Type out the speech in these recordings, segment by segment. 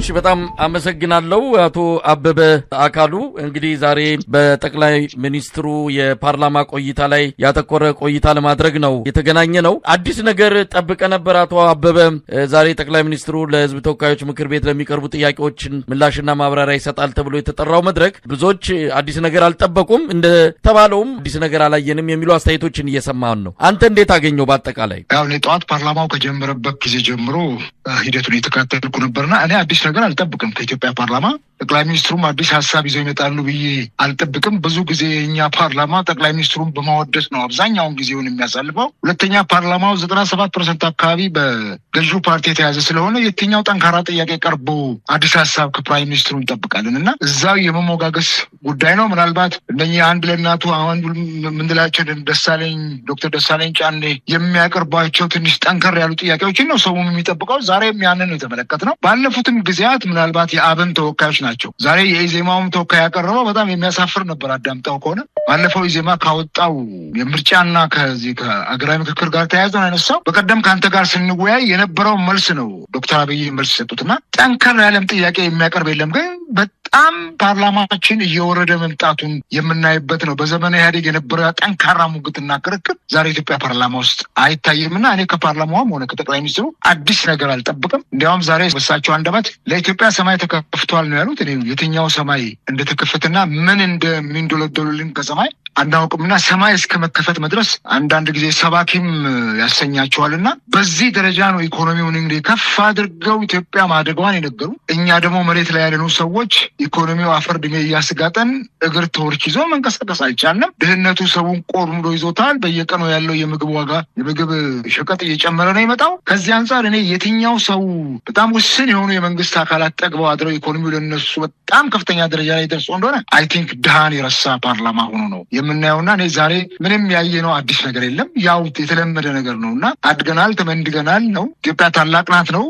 እሺ በጣም አመሰግናለሁ አቶ አበበ አካሉ። እንግዲህ ዛሬ በጠቅላይ ሚኒስትሩ የፓርላማ ቆይታ ላይ ያተኮረ ቆይታ ለማድረግ ነው የተገናኘ ነው። አዲስ ነገር ጠብቀ ነበር አቶ አበበ። ዛሬ ጠቅላይ ሚኒስትሩ ለሕዝብ ተወካዮች ምክር ቤት ለሚቀርቡ ጥያቄዎችን ምላሽና ማብራሪያ ይሰጣል ተብሎ የተጠራው መድረክ ብዙዎች አዲስ ነገር አልጠበቁም፣ እንደተባለውም አዲስ ነገር አላየንም የሚሉ አስተያየቶችን እየሰማን ነው። አንተ እንዴት አገኘው? በአጠቃላይ ያው እኔ ጠዋት ፓርላማው ከጀመረበት ጊዜ ጀምሮ ሂደቱን የተከታተልኩ ነበርና እኔ አዲስ ነገር አልጠብቅም ከኢትዮጵያ ፓርላማ። ጠቅላይ ሚኒስትሩም አዲስ ሀሳብ ይዘው ይመጣሉ ብዬ አልጠብቅም። ብዙ ጊዜ የእኛ ፓርላማ ጠቅላይ ሚኒስትሩን በማወደስ ነው አብዛኛውን ጊዜውን የሚያሳልፈው። ሁለተኛ ፓርላማው 97% አካባቢ በገዢው ፓርቲ የተያዘ ስለሆነ የትኛው ጠንካራ ጥያቄ ቀርቦ አዲስ ሀሳብ ከ prime ሚኒስትሩ እንጠብቃለን እና እዛው የመሞጋገስ ጉዳይ ነው። ምናልባት እነኚህ አንድ ለእናቱ አንዱ የምንላቸው ደሳለኝ ዶክተር ደሳለኝ ጫኔ የሚያቀርቧቸው ትንሽ ጠንከር ያሉ ጥያቄዎችን ነው ሰውም የሚጠብቀው። ዛሬም ያንን ነው የተመለከትነው። ባለፉትም ጊዜያት ምናልባት የአብን ተወካዮች ናቸው። ዛሬ የኢዜማውም ተወካይ ያቀረበው በጣም የሚያሳፍር ነበር። አዳምጠው ከሆነ ባለፈው ኢዜማ ካወጣው የምርጫና ከዚህ ከአገራዊ ምክክር ጋር ተያይዞ ነው ያነሳው። በቀደም ከአንተ ጋር ስንወያይ የነበረው መልስ ነው ዶክተር አብይ መልስ የሰጡትና ጠንከር ያለም ጥያቄ የሚያቀርብ የለም። ግን በጣም ፓርላማችን እየወረደ መምጣቱን የምናይበት ነው። በዘመነ ኢህአዴግ የነበረ ጠንካራ ሙግትና ክርክር ዛሬ ኢትዮጵያ ፓርላማ ውስጥ አይታይምና እኔ ከፓርላማውም ሆነ ከጠቅላይ ሚኒስትሩ አዲስ ነገር አልጠብቅም። እንዲያውም ዛሬ በሳቸው አንደበት ለኢትዮጵያ ሰማይ ተከፍቷል ነው ያሉት። እኔ የትኛው ሰማይ እንደተከፈተና ምን እንደሚንዶለዶሉልን ከሰማይ አናውቅምና ሰማይ እስከ መከፈት መድረስ አንዳንድ ጊዜ ሰባኪም ያሰኛቸዋልና በዚህ ደረጃ ነው ኢኮኖሚውን እንግዲህ ከፍ አድርገው ኢትዮጵያ ማደጓን የነገሩ። እኛ ደግሞ መሬት ላይ ያለነው ሰዎች ኢኮኖሚው አፈር ድሜ እያስጋጠን እግር ተወርች ይዞ መንቀሳቀስ አልቻልንም። ድህነቱ ሰውን ቆርምዶ ይዞታል። በየቀኑ ያለው የምግብ ዋጋ የምግብ ሸቀጥ እየጨመረ ነው የመጣው። ከዚህ አንጻር እኔ የትኛው ሰው በጣም ውስን የሆኑ የመንግስት አካላት ጠግበው አድረው ኢኮኖሚው ለነሱ በጣም ከፍተኛ ደረጃ ላይ ደርሶ እንደሆነ I think ድሃን የረሳ ፓርላማ ሆኖ ነው የምናየውና እኔ ዛሬ ምንም ያየነው አዲስ ነገር የለም። ያው የተለመደ ነገር ነውና አድገናል፣ ተመንድገናል ነው። ኢትዮጵያ ታላቅ ናት ነው፣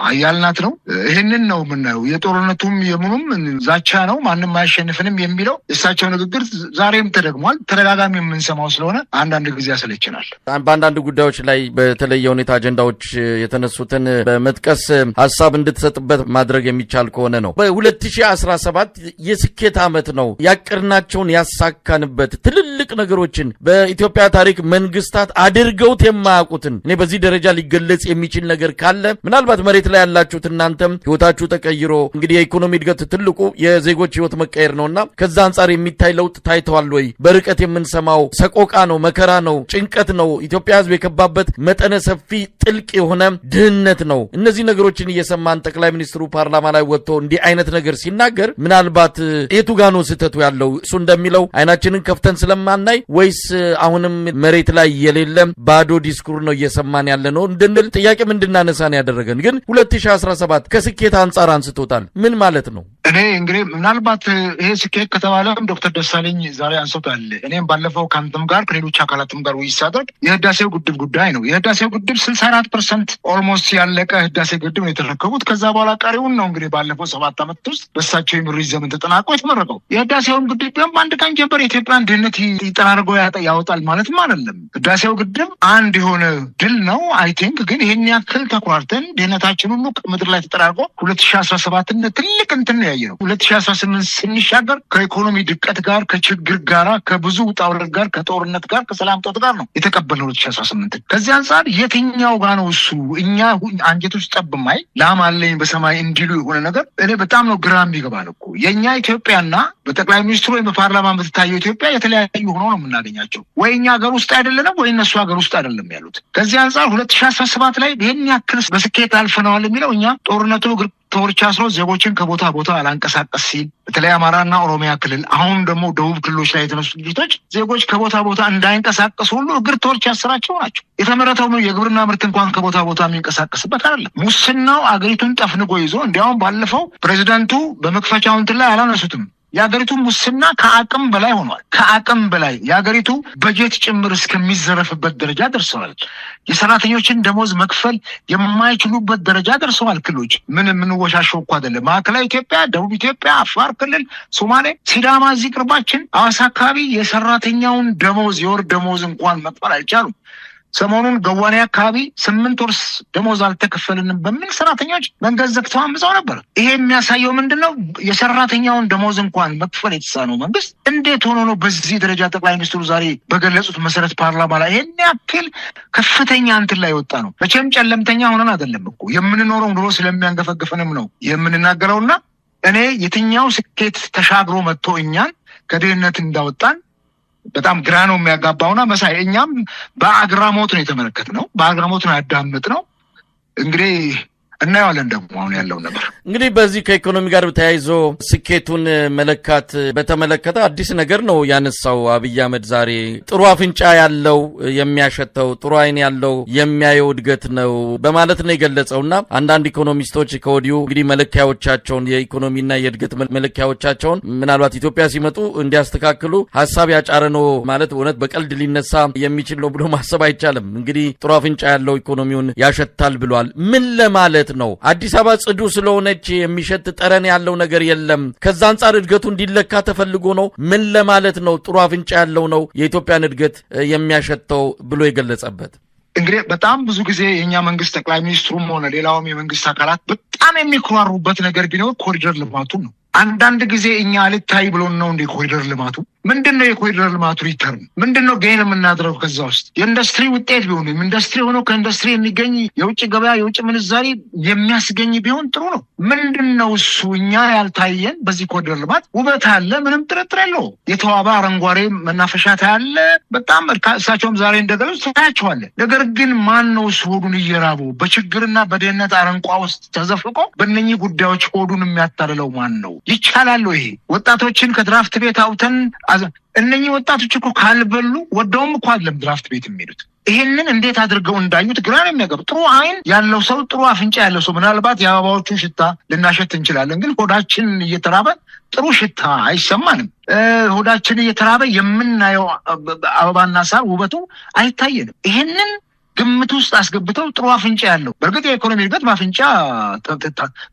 ኃያል ናት ነው። ይህንን ነው የምናየው። የጦርነቱም የምኑም ዛቻ ነው፣ ማንም አያሸንፍንም የሚለው የእሳቸው ንግግር ዛሬም ተደግሟል። ተደጋጋሚ የምንሰማው ስለሆነ አንዳንድ ጊዜ ያሰለችናል። በአንዳንድ ጉዳዮች ላይ በተለየ ሁኔታ አጀንዳዎች የተነሱትን በመጥቀስ ሀሳብ እንድትሰጥበት ማድረግ የሚቻል ከሆነ ነው። በ2017 የስኬት ዓመት ነው፣ ያቀድናቸውን ያሳካንበት ትልልቅ ነገሮችን በኢትዮጵያ ታሪክ መንግስታት አድርገውት የማያውቁትን እኔ በዚህ ደረጃ ሊገለጽ የሚችል ነገር ካለ ምናልባት መሬት ላይ ያላችሁት እናንተም ህይወታችሁ ተቀይሮ እንግዲህ የኢኮኖሚ እድገት ትልቁ የዜጎች ህይወት መቀየር ነውና ከዛ አንጻር የሚታይ ለውጥ ታይተዋል ወይ? በርቀት የምንሰማው ሰቆቃ ነው፣ መከራ ነው፣ ጭንቀት ነው። ኢትዮጵያ ህዝብ የከባበት መጠነ ሰፊ ጥልቅ የሆነ ድህነት ነው። እነዚህ ነገሮችን እየሰማን ጠቅላይ ሚኒስትሩ ፓርላማ ላይ ወጥቶ እንዲህ አይነት ነገር ሲናገር ምናልባት የቱ ጋ ነው ስህተቱ ያለው? እሱ እንደሚለው አይናችንን ከፍተን ስለማናይ ወይስ አሁንም መሬት ላይ የሌለ ባዶ ዲስኩር ነው እየሰማን ያለ ነው እንድንል ጥያቄም እንድናነሳ ነው ያደረገን። ግን 2017 ከስኬት አንጻር አንስቶታል። ምን ማለት ነው? እኔ እንግዲህ ምናልባት ይሄ ስኬት ከተባለም ዶክተር ደሳለኝ ዛሬ አንስቶታል። እኔም ባለፈው ከአንተም ጋር ከሌሎች አካላትም ጋር ውይይት ሳደርግ የህዳሴው ግድብ ጉዳይ ነው። የህዳሴው ግድብ 64% almost ያለቀ ህዳሴ ግድብ ነው የተረከቡት። ከዛ በኋላ ቀሪውን ነው እንግዲህ ባለፈው 7 ዓመት ውስጥ በእሳቸው የምሪት ዘመን ተጠናቆ የተመረቀው። የህዳሴውን ግድብ ቢሆን አንድ ቀን ጀንበር የኢትዮጵያን ድህነት ይጠራርጎ ያወጣል ማለትም አይደለም። ህዳሴው ግድብ አንድ የሆነ ድል ነው። I think ግን ይሄን ያክል ተኩራርተን ድህነታችን ሁሉ ምድር ላይ ተጠራርጎ 2017 ትልቅ እንትን ነው ያየነው። 2018 ስንሻገር ከኢኮኖሚ ድቀት ጋር፣ ከችግር ጋር፣ ከብዙ ውጣ ውረድ ጋር፣ ከጦርነት ጋር፣ ከሰላም እጦት ጋር ነው የተቀበልነው 2018። ከዚህ አንጻር የትኛው ጋር ነው እሱ እኛ አንጀት ውስጥ ጠብ የማይል ላም አለኝ በሰማይ እንዲሉ የሆነ ነገር እኔ በጣም ነው ግራ የሚገባን እኮ። የኛ ኢትዮጵያና በጠቅላይ ሚኒስትሩ ወይም በፓርላማ የምትታየው ኢትዮጵያ የተለያዩ ሆኖ ነው የምናገኛቸው። ወይ እኛ ሀገር ውስጥ አይደለንም ወይ እነሱ ሀገር ውስጥ አይደለም ያሉት። ከዚህ አንጻር 2017 ላይ ይሄን ያክል በስኬት አልፈነዋል የሚለው እኛ ጦርነቱ እግር ተወርቻ አስሮ ዜጎችን ከቦታ ቦታ አላንቀሳቀስ ሲል በተለይ አማራና ኦሮሚያ ክልል አሁን ደግሞ ደቡብ ክልሎች ላይ የተነሱ ግጭቶች ዜጎች ከቦታ ቦታ እንዳይንቀሳቀሱ ሁሉ እግር ተወርች ያሰራቸው ናቸው። የተመረተው የግብርና ምርት እንኳን ከቦታ ቦታ የሚንቀሳቀስበት አይደለም። ሙስናው አገሪቱን ጠፍንጎ ይዞ እንዲያውም ባለፈው ፕሬዚዳንቱ በመክፈቻው እንትን ላይ አላነሱትም። የሀገሪቱ ሙስና ከአቅም በላይ ሆኗል። ከአቅም በላይ የሀገሪቱ በጀት ጭምር እስከሚዘረፍበት ደረጃ ደርሰዋል። የሰራተኞችን ደሞዝ መክፈል የማይችሉበት ደረጃ ደርሰዋል። ክልሎች ምን የምንወሻሸው እኮ አይደለም። ማዕከላዊ ኢትዮጵያ፣ ደቡብ ኢትዮጵያ፣ አፋር ክልል፣ ሶማሌ፣ ሲዳማ እዚህ ቅርባችን ሐዋሳ አካባቢ የሰራተኛውን ደሞዝ የወር ደሞዝ እንኳን መክፈል አልቻሉም። ሰሞኑን ገዋኔ አካባቢ 8 ወር ደሞዝ አልተከፈልንም በሚል ሰራተኞች መንገድ ዘግተው አምፀው ነበር። ይሄ የሚያሳየው ምንድነው? የሰራተኛውን ደሞዝ እንኳን መክፈል የተሳነው መንግስት እንዴት ሆኖ ነው በዚህ ደረጃ ጠቅላይ ሚኒስትሩ ዛሬ በገለጹት መሰረት ፓርላማ ላይ ይሄን ያክል ከፍተኛ እንትን ላይ ወጣ ነው? መቼም ጨለምተኛ ሆነን አይደለም እኮ የምንኖረው ኑሮ ስለሚያንገፈግፈንም ነው የምንናገረውና እኔ የትኛው ስኬት ተሻግሮ መጥቶ እኛን ከድህነት እንዳወጣን በጣም ግራ ነው የሚያጋባውና መሳይ እኛም በአግራሞት ነው የተመለከትነው፣ በአግራሞት ነው ያዳመጥነው። እንግዲህ እናየዋለን ደግሞ አሁን ያለው ነገር። እንግዲህ በዚህ ከኢኮኖሚ ጋር ተያይዞ ስኬቱን መለካት በተመለከተ አዲስ ነገር ነው ያነሳው አብይ አህመድ ዛሬ። ጥሩ አፍንጫ ያለው የሚያሸተው፣ ጥሩ አይን ያለው የሚያየው እድገት ነው በማለት ነው የገለጸውና አንዳንድ ኢኮኖሚስቶች ከወዲሁ እንግዲህ መለኪያዎቻቸውን የኢኮኖሚና የእድገት መለኪያዎቻቸውን ምናልባት ኢትዮጵያ ሲመጡ እንዲያስተካክሉ ሀሳብ ያጫረ ነው ማለት እውነት በቀልድ ሊነሳ የሚችል ነው ብሎ ማሰብ አይቻልም። እንግዲህ ጥሩ አፍንጫ ያለው ኢኮኖሚውን ያሸታል ብሏል። ምን ለማለት ነው? አዲስ አበባ ጽዱ ስለሆነች የሚሸት ጠረን ያለው ነገር የለም። ከዛ አንጻር እድገቱ እንዲለካ ተፈልጎ ነው። ምን ለማለት ነው ጥሩ አፍንጫ ያለው ነው የኢትዮጵያን እድገት የሚያሸተው ብሎ የገለጸበት? እንግዲህ በጣም ብዙ ጊዜ የኛ መንግስት ጠቅላይ ሚኒስትሩም ሆነ ሌላውም የመንግስት አካላት በጣም የሚኮራሩበት ነገር ቢኖር ኮሪደር ልማቱ ነው። አንዳንድ ጊዜ እኛ አልታይ ብሎን ነው እንደ ኮሪደር ልማቱ ምንድነው? የኮሪደር ልማቱ return ምንድነው? gain የምናደርገው ከዛ ውስጥ የኢንዱስትሪ ውጤት ቢሆን፣ ኢንዱስትሪ ሆኖ ከኢንዱስትሪ የሚገኝ የውጭ ገበያ የውጭ ምንዛሪ የሚያስገኝ ቢሆን ጥሩ ነው። ምንድነው እሱ እኛ ያልታየን? በዚህ ኮሪደር ልማት ውበት አለ፣ ምንም ጥርጥር የለውም። የተዋበ አረንጓዴ መናፈሻ ታያለ። በጣም እሳቸውም ዛሬ እንደገለጹት ታያቸዋለህ። ነገር ግን ማን ነው እሱ ሆዱን እየራበው በችግርና በድህነት አረንቋ ውስጥ ተዘፍቆ በእነኚህ ጉዳዮች ሆዱን የሚያታልለው ማን ነው? ይቻላል ይሄ? ወጣቶችን ከድራፍት ቤት አውተን እነኚህ ወጣቶች እኮ ካልበሉ ወደውም እኮ አይደለም ድራፍት ቤት የሚሄዱት። ይሄንን እንዴት አድርገው እንዳዩት ግራ ነው የሚያገባው። ጥሩ አይን ያለው ሰው፣ ጥሩ አፍንጫ ያለው ሰው ምናልባት የአበባዎቹን ሽታ ልናሸት እንችላለን፣ ግን ሆዳችን እየተራበ ጥሩ ሽታ አይሰማንም። ሆዳችን እየተራበ የምናየው አበባና ሳር ውበቱ አይታየንም። ይሄንን ግምት ውስጥ አስገብተው ጥሩ አፍንጫ ያለው፣ በእርግጥ የኢኮኖሚ እድገት በአፍንጫ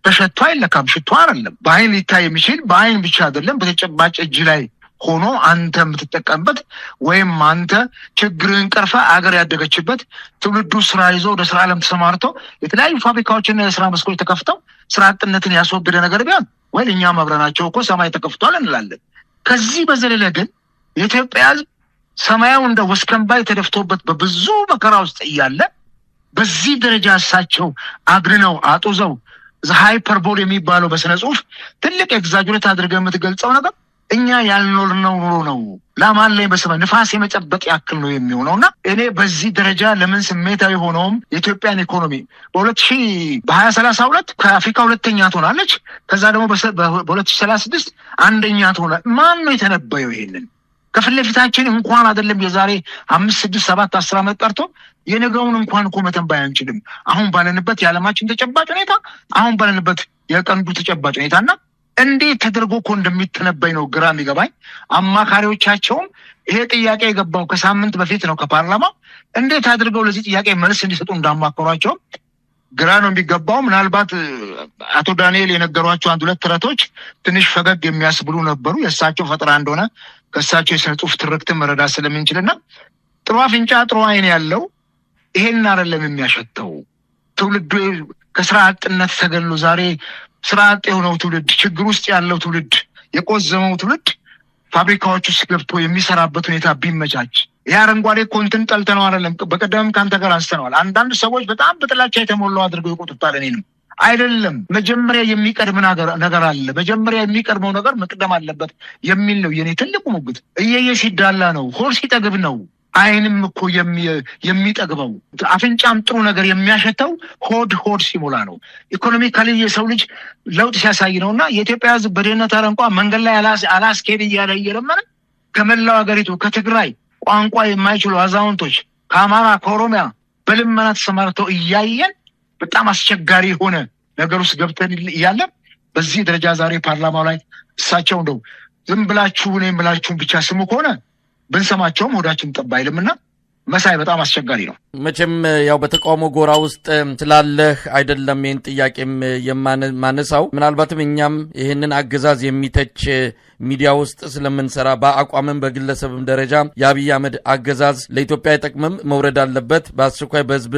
ተሸቶ አይለካም፣ ሽቶ አይደለም። በአይን ሊታይ የሚችል በአይን ብቻ አይደለም፣ በተጨባጭ እጅ ላይ ሆኖ አንተ የምትጠቀምበት ወይም አንተ ችግርን ቀርፈ አገር ያደገችበት ትውልዱ ስራ ይዞ ወደ ስራ ዓለም ተሰማርቶ የተለያዩ ፋብሪካዎችና የስራ መስኮች ተከፍተው ስራ አጥነትን ያስወገደ ነገር ቢሆን ወይ እኛም አብረናቸው እኮ ሰማይ ተከፍቷል እንላለን። ከዚህ በዘለለ ግን የኢትዮጵያ ሕዝብ ሰማያው እንደ ወስከንባይ ተደፍቶበት በብዙ መከራ ውስጥ እያለ በዚህ ደረጃ እሳቸው አግንነው አጡዘው hyperbole የሚባለው በስነ ጽሁፍ ትልቅ exaggerate አድርገህ የምትገልጸው ነገር እኛ ያልኖርነው ኑሮ ነው። ላማን ላይ በሰማይ ንፋስ የመጨበጥ ያክል ነው የሚሆነውና እኔ በዚህ ደረጃ ለምን ስሜታዊ ሆነውም የኢትዮጵያን ኢኮኖሚ በ2032 ከአፍሪካ ሁለተኛ ትሆናለች፣ ከዛ ደግሞ በ2036 አንደኛ ትሆናለች። ማን ነው የተነበየው ይሄንን? ከፊት ለፊታችን እንኳን አይደለም የዛሬ 5 6 7 10 ዓመት ቀርቶ የነገውን እንኳን እኮ መተንበይ አንችልም። አሁን ባለንበት የዓለማችን ተጨባጭ ሁኔታ፣ አሁን ባለንበት የቀንዱ ተጨባጭ ሁኔታና እንዴት ተደርጎ እኮ እንደሚተነበይ ነው ግራ የሚገባኝ። አማካሪዎቻቸውም ይሄ ጥያቄ የገባው ከሳምንት በፊት ነው ከፓርላማው፣ እንዴት አድርገው ለዚህ ጥያቄ መልስ እንዲሰጡ እንዳማከሯቸው ግራ ነው የሚገባው። ምናልባት አቶ ዳንኤል የነገሯቸው አንድ ሁለት ተረቶች ትንሽ ፈገግ የሚያስብሉ ነበሩ። የእሳቸው ፈጠራ እንደሆነ ከእሳቸው የስነ ጽሁፍ ትርክትን መረዳት ስለምንችልና ጥሩ አፍንጫ ጥሩ አይን ያለው ይሄን አይደለም የሚያሸተው። ትውልዱ ከስራ አጥነት ተገሎ ዛሬ ስራ አጥ የሆነው ትውልድ፣ ችግር ውስጥ ያለው ትውልድ፣ የቆዘመው ትውልድ ፋብሪካዎች ውስጥ ገብቶ የሚሰራበት ሁኔታ ቢመቻች። ይሄ አረንጓዴ ኮንትን ጠልተነው አይደለም፣ በቀደም ከአንተ ጋር አንስተነዋል። አንዳንድ ሰዎች በጣም በጥላቻ የተሞሉ አድርገው ይቆጥሩታል። እኔንም አይደለም፣ መጀመሪያ የሚቀድም ነገር አለ፣ መጀመሪያ የሚቀድመው ነገር መቅደም አለበት የሚል ነው የኔ ትልቁ ሙግት። እየየ ሲዳላ ነው፣ ሆድ ሲጠግብ ነው አይንም እኮ የሚጠግበው፣ አፍንጫም ጥሩ ነገር የሚያሸተው ሆድ ሆድ ሲሞላ ነው። economically የሰው ልጅ ለውጥ ሲያሳይ ነውና የኢትዮጵያ ሕዝብ በድህነት አረንቋ መንገድ ላይ አላስኬድ እያለ እየለመነ ከመላው ሀገሪቱ ከትግራይ ቋንቋ የማይችሉ አዛውንቶች ከአማራ ከኦሮሚያ በልመና ተሰማርተው እያየን በጣም አስቸጋሪ የሆነ ነገር ውስጥ ገብተን እያለን በዚህ ደረጃ ዛሬ ፓርላማው ላይ እሳቸው እንደው ዝም ብላችሁ እኔም ብላችሁን ብቻ ስሙ ከሆነ ብንሰማቸውም ሆዳችን ጠብ አይልምና መሳይ፣ በጣም አስቸጋሪ ነው። መቼም ያው በተቃውሞ ጎራ ውስጥ ስላለህ አይደለም ይህን ጥያቄም የማነሳው። ምናልባትም እኛም ይህንን አገዛዝ የሚተች ሚዲያ ውስጥ ስለምንሰራ በአቋምም በግለሰብም ደረጃ የአብይ አህመድ አገዛዝ ለኢትዮጵያ አይጠቅምም፣ መውረድ አለበት፣ በአስቸኳይ በህዝብ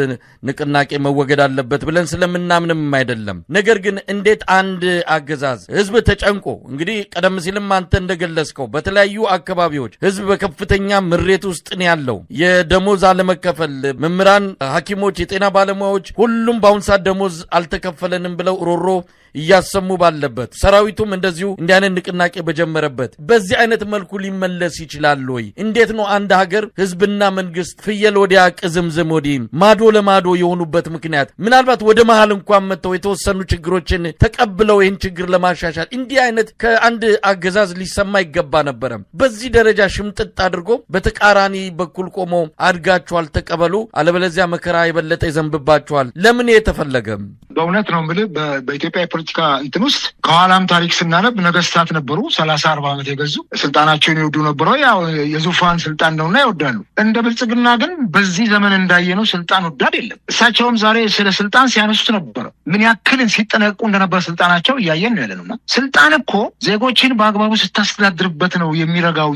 ንቅናቄ መወገድ አለበት ብለን ስለምናምንም አይደለም። ነገር ግን እንዴት አንድ አገዛዝ ህዝብ ተጨንቆ፣ እንግዲህ ቀደም ሲልም አንተ እንደገለጽከው በተለያዩ አካባቢዎች ህዝብ በከፍተኛ ምሬት ውስጥ ነው ያለው። የደሞዝ አለመከፈል፣ መምህራን፣ ሐኪሞች፣ የጤና ባለሙያዎች ሁሉም በአሁን ሰዓት ደሞዝ አልተከፈለንም ብለው ሮሮ እያሰሙ ባለበት፣ ሰራዊቱም እንደዚሁ እንዲህ አይነት ንቅናቄ በጀመረበት በዚህ አይነት መልኩ ሊመለስ ይችላል ወይ? እንዴት ነው አንድ ሀገር ህዝብና መንግስት ፍየል ወዲያ ቅዝምዝም ወዲህ ማዶ ለማዶ የሆኑበት ምክንያት? ምናልባት ወደ መሀል እንኳን መጥተው የተወሰኑ ችግሮችን ተቀብለው ይህን ችግር ለማሻሻል እንዲህ አይነት ከአንድ አገዛዝ ሊሰማ ይገባ ነበረም። በዚህ ደረጃ ሽምጥጥ አድርጎ በተቃራኒ በኩል ቆሞ አድጋችኋል፣ ተቀበሉ፣ አለበለዚያ መከራ የበለጠ ይዘንብባችኋል። ለምን የተፈለገም? በእውነት ነው የምልህ፣ በኢትዮጵያ የፖለቲካ እንትን ውስጥ ከኋላም ታሪክ ስናነብ ነገስታት ነበሩ፣ 30 40 ዓመት የገዙ፣ ስልጣናቸውን ይወዱ ነበረ። ያው የዙፋን ስልጣን ነውና ይወዳሉ። እንደ ብልጽግና ግን በዚህ ዘመን እንዳየነው ስልጣን ወዳድ የለም። እሳቸውም ዛሬ ስለ ስልጣን ሲያነሱት ነበረ። ምን ያክል ሲጠነቁ እንደነበረ ስልጣናቸው እያየን ነው ያለ ነው። እና ስልጣን እኮ ዜጎችን በአግባቡ ስታስተዳድርበት ነው የሚረጋው፣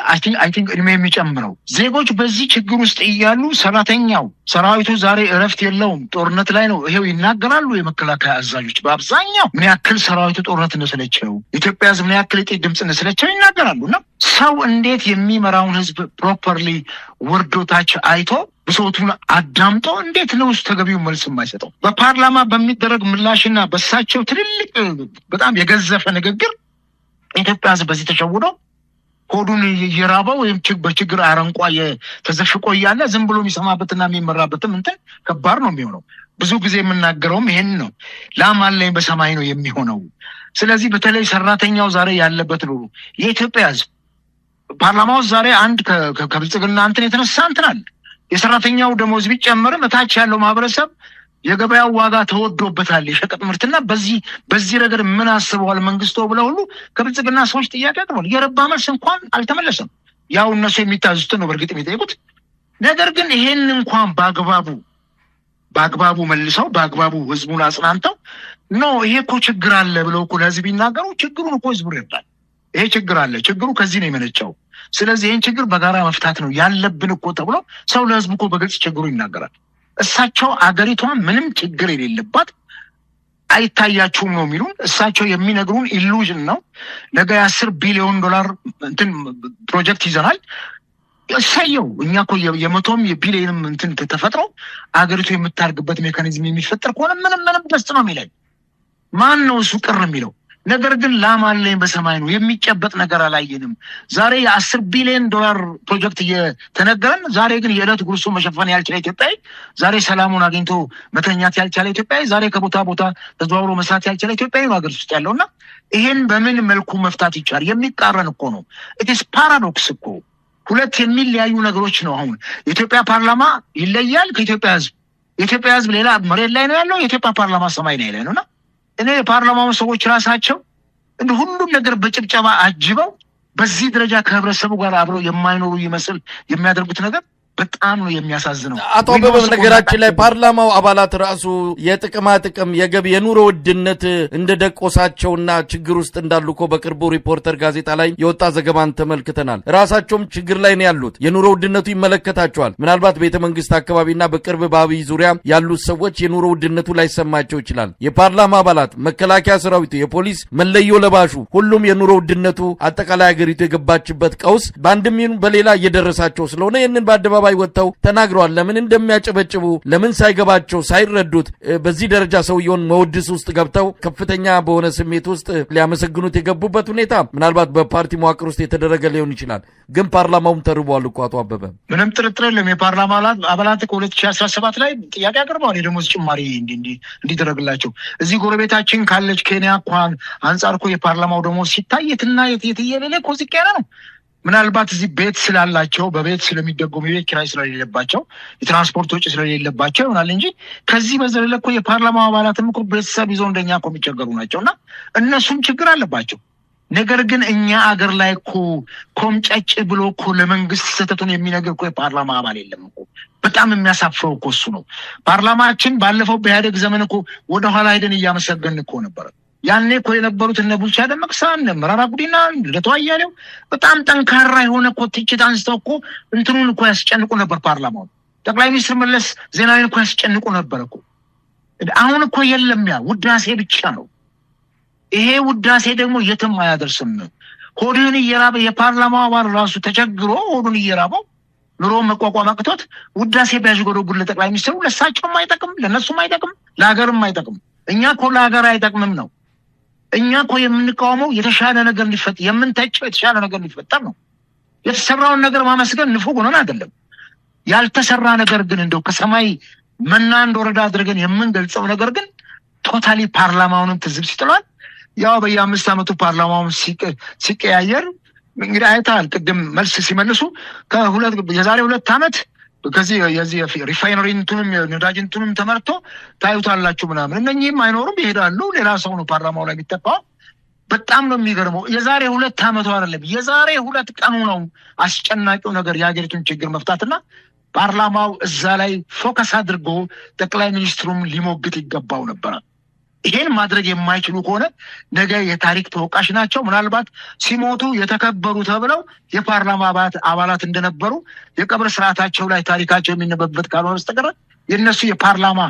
I think እድሜ የሚጨምረው። ዜጎች በዚህ ችግር ውስጥ እያሉ፣ ሰራተኛው፣ ሰራዊቱ ዛሬ እረፍት የለውም፣ ጦርነት ላይ ነው። ይሄው ይናገራሉ የመከላከያ አዛዦች በአብዛኛው፣ ምን ያክል ሰራዊቱ ጦርነት እንደሰለቸው፣ ኢትዮጵያ ሕዝብ ምን ያክል የጥይት ድምፅ እንደሰለቸው ይናገራሉ። እና ሰው እንዴት የሚመራውን ሕዝብ properly ወርዶ ታች አይቶ ብሶቱን አዳምጦ እንዴት ነው እሱ ተገቢውን መልስ የማይሰጠው? በፓርላማ በሚደረግ ምላሽና በሳቸው ትልልቅ በጣም የገዘፈ ንግግር የኢትዮጵያ ሕዝብ በዚህ ተሸውዶ ሆዱን እየራበው ወይም በችግር አረንቋ ተዘፍቆ እያለ ዝም ብሎ የሚሰማበትና የሚመራበትም እንትን ከባድ ነው የሚሆነው። ብዙ ጊዜ የምናገረውም ይሄን ነው። ላም አለኝ በሰማይ ነው የሚሆነው። ስለዚህ በተለይ ሰራተኛው ዛሬ ያለበት ኑሮ፣ የኢትዮጵያ ሕዝብ፣ ፓርላማ ውስጥ ዛሬ አንድ ከብልጽግና እንትን የተነሳ እንትን አለ። የሰራተኛው ደሞዝ ቢጨመርም እታች ያለው ማህበረሰብ የገበያው ዋጋ ተወዶበታል፣ የሸቀጥ ምርትና በዚህ ረገድ ምን አስበዋል መንግስቶ ብለው ሁሉ ከብልጽግና ሰዎች ጥያቄ አቅርበዋል። የረባ መልስ እንኳን አልተመለሰም። ያው እነሱ የሚታዙትን ነው በእርግጥ የሚጠይቁት። ነገር ግን ይሄን እንኳን በአግባቡ መልሰው፣ በአግባቡ ህዝቡን አጽናንተው፣ no ይሄ እኮ ችግር አለ ብለው እኮ ለህዝብ ቢናገሩ ችግሩን እኮ ህዝቡ ይረዳል። ይሄ ችግር አለ፣ ችግሩ ከዚህ ነው የመነጨው። ስለዚህ ይህን ችግር በጋራ መፍታት ነው ያለብን እኮ ተብሎ ሰው ለህዝቡ እኮ በግልጽ ችግሩ ይናገራል። እሳቸው አገሪቷ ምንም ችግር የሌለባት አይታያችሁም ነው የሚሉን። እሳቸው የሚነግሩን illusion ነው። ነገ የ10 ቢሊዮን ዶላር እንትን ፕሮጀክት ይዘናል። እሰየው። እኛ እኮ የመቶም የቢሊዮንም እንትን ተፈጥሮ አገሪቱ የምታርግበት mechanism የሚፈጠር ከሆነ ምንም ምንም ደስ ነው የሚለኝ። ማን ነው እሱ ቅር የሚለው? ነገር ግን ላም አለኝ በሰማይ ነው፣ የሚጨበጥ ነገር አላየንም። ዛሬ የ10 ቢሊዮን ዶላር ፕሮጀክት እየተነገረን፣ ዛሬ ግን የዕለት ጉርሱ መሸፈን ያልቻለ ኢትዮጵያዊ፣ ዛሬ ሰላሙን አግኝቶ መተኛት ያልቻለ ኢትዮጵያዊ፣ ዛሬ ከቦታ ቦታ ተዘዋውሮ መስራት ያልቻለ ኢትዮጵያዊ ነው ሀገር ውስጥ ያለው። እና ይሄን በምን መልኩ መፍታት ይቻላል? የሚቃረን እኮ ነው። It's paradox እኮ፣ ሁለት የሚለያዩ ነገሮች ነው። አሁን የኢትዮጵያ ፓርላማ ይለያል ከኢትዮጵያ ሕዝብ። የኢትዮጵያ ሕዝብ ሌላ መሬት ላይ ነው ያለው፣ የኢትዮጵያ ፓርላማ ሰማይ ላይ ነው። እና እኔ የፓርላማውን ሰዎች ራሳቸው እንደ ሁሉም ነገር በጭብጨባ አጅበው በዚህ ደረጃ ከህብረተሰቡ ጋር አብረው የማይኖሩ ይመስል የሚያደርጉት ነገር በጣም ነው የሚያሳዝነው። አቶ አበበ፣ በነገራችን ላይ ፓርላማው አባላት ራሱ የጥቅማ ጥቅም፣ የገቢ፣ የኑሮ ውድነት እንደ ደቆሳቸውና ችግር ውስጥ እንዳሉ እኮ በቅርቡ ሪፖርተር ጋዜጣ ላይ የወጣ ዘገባን ተመልክተናል። ራሳቸውም ችግር ላይ ነው ያሉት። የኑሮ ውድነቱ ይመለከታቸዋል። ምናልባት ቤተ መንግስት አካባቢና በቅርብ በአብይ ዙሪያ ያሉት ሰዎች የኑሮ ውድነቱ ላይሰማቸው ይችላል። የፓርላማ አባላት፣ መከላከያ ሰራዊቱ፣ የፖሊስ መለዮ ለባሹ፣ ሁሉም የኑሮ ውድነቱ አጠቃላይ ሀገሪቱ የገባችበት ቀውስ በአንድም ይሁን በሌላ እየደረሳቸው ስለሆነ ይህንን በአደባባይ ወጥተው ተናግረዋል። ለምን እንደሚያጨበጭቡ፣ ለምን ሳይገባቸው ሳይረዱት በዚህ ደረጃ ሰውየውን መወድስ ውስጥ ገብተው ከፍተኛ በሆነ ስሜት ውስጥ ሊያመሰግኑት የገቡበት ሁኔታ ምናልባት በፓርቲ መዋቅር ውስጥ የተደረገ ሊሆን ይችላል። ግን ፓርላማውም ተርቧል እኮ አቶ አበበ። ምንም ጥርጥር የለም። የፓርላማ አባላት ከ2017 ላይ ጥያቄ አቅርበዋል፣ የደሞዝ ጭማሪ እንዲደረግላቸው። እዚህ ጎረቤታችን ካለች ኬንያ እንኳን አንጻር እኮ የፓርላማው ደሞዝ ሲታይ የትና የት የትየሌለ እኮ ዝቅ ያለ ነው። ምናልባት እዚህ ቤት ስላላቸው፣ በቤት ስለሚደጎሙ፣ የቤት ኪራይ ስለሌለባቸው፣ የትራንስፖርት ወጪ ስለሌለባቸው ይሆናል እንጂ ከዚህ በዘለለ እኮ የፓርላማው አባላትም እኮ ቤተሰብ ይዘው እንደኛ እኮ የሚቸገሩ ናቸው እና እነሱም ችግር አለባቸው። ነገር ግን እኛ አገር ላይ እኮ ኮምጨጭ ብሎ እኮ ለመንግስት ስህተቱን የሚነግር እኮ የፓርላማ አባል የለም እኮ። በጣም የሚያሳፍረው እኮ እሱ ነው። ፓርላማችን ባለፈው በኢህአዴግ ዘመን እኮ ወደኋላ ሄደን እያመሰገን እኮ ነበረ። ያኔ እኮ የነበሩት እነ ቡልቻ ደመቅሳ፣ እነ መረራ ጉዲና፣ ልደቱ አያሌው በጣም ጠንካራ የሆነ እኮ ትችት አንስተው እኮ እንትኑን እኮ ያስጨንቁ ነበር ፓርላማውን። ጠቅላይ ሚኒስትር መለስ ዜናዊን እኮ ያስጨንቁ ነበር እኮ። አሁን እኮ የለም፣ ያ ውዳሴ ብቻ ነው። ይሄ ውዳሴ ደግሞ የትም አያደርስም። ሆድህን እየራበ የፓርላማው አባል ራሱ ተቸግሮ ሆዱን እየራበው ኑሮ መቋቋም አቅቶት ውዳሴ ቢያዥጎደጉድ ለጠቅላይ ሚኒስትሩ ለእሳቸውም አይጠቅም፣ ለእነሱም አይጠቅም፣ ለሀገርም አይጠቅም። እኛ እኮ ለሀገር አይጠቅምም ነው። እኛ እኮ የምንቃወመው የተሻለ ነገር እንዲፈጠር፣ የምንተቸው የተሻለ ነገር እንዲፈጠር ነው። የተሰራውን ነገር ማመስገን ንፉግ ሆነን አይደለም። ያልተሰራ ነገር ግን እንደው ከሰማይ መና እንደወረደ አድርገን የምንገልጸው ነገር ግን totally ፓርላማውንም ትዝብት ይጥለዋል። ያው በየ5 ዓመቱ ፓርላማውን ሲቀያየር እንግዲህ አይተሃል። ቅድም መልስ ሲመልሱ የዛሬ 2 ዓመት ከዚህ የዚህ refinery እንትኑም ነዳጅ እንትኑም ተመርቶ ታዩታላችሁ ምናምን፣ እነኚህም አይኖሩም ይሄዳሉ። ሌላ ሰው ነው ፓርላማው ላይ የሚተካው። በጣም ነው የሚገርመው። የዛሬ 2 ዓመቱ አይደለም የዛሬ 2 ቀኑ ነው አስጨናቂው ነገር የሀገሪቱን ችግር መፍታትና ፓርላማው እዛ ላይ focus አድርጎ ጠቅላይ ሚኒስትሩም ሊሞግት ይገባው ነበር። ይሄን ማድረግ የማይችሉ ከሆነ ነገ የታሪክ ተወቃሽ ናቸው። ምናልባት ሲሞቱ የተከበሩ ተብለው የፓርላማ አባላት እንደነበሩ የቀብር ስርዓታቸው ላይ ታሪካቸው የሚነበብበት ካልሆነ በስተቀር የነሱ የፓርላማ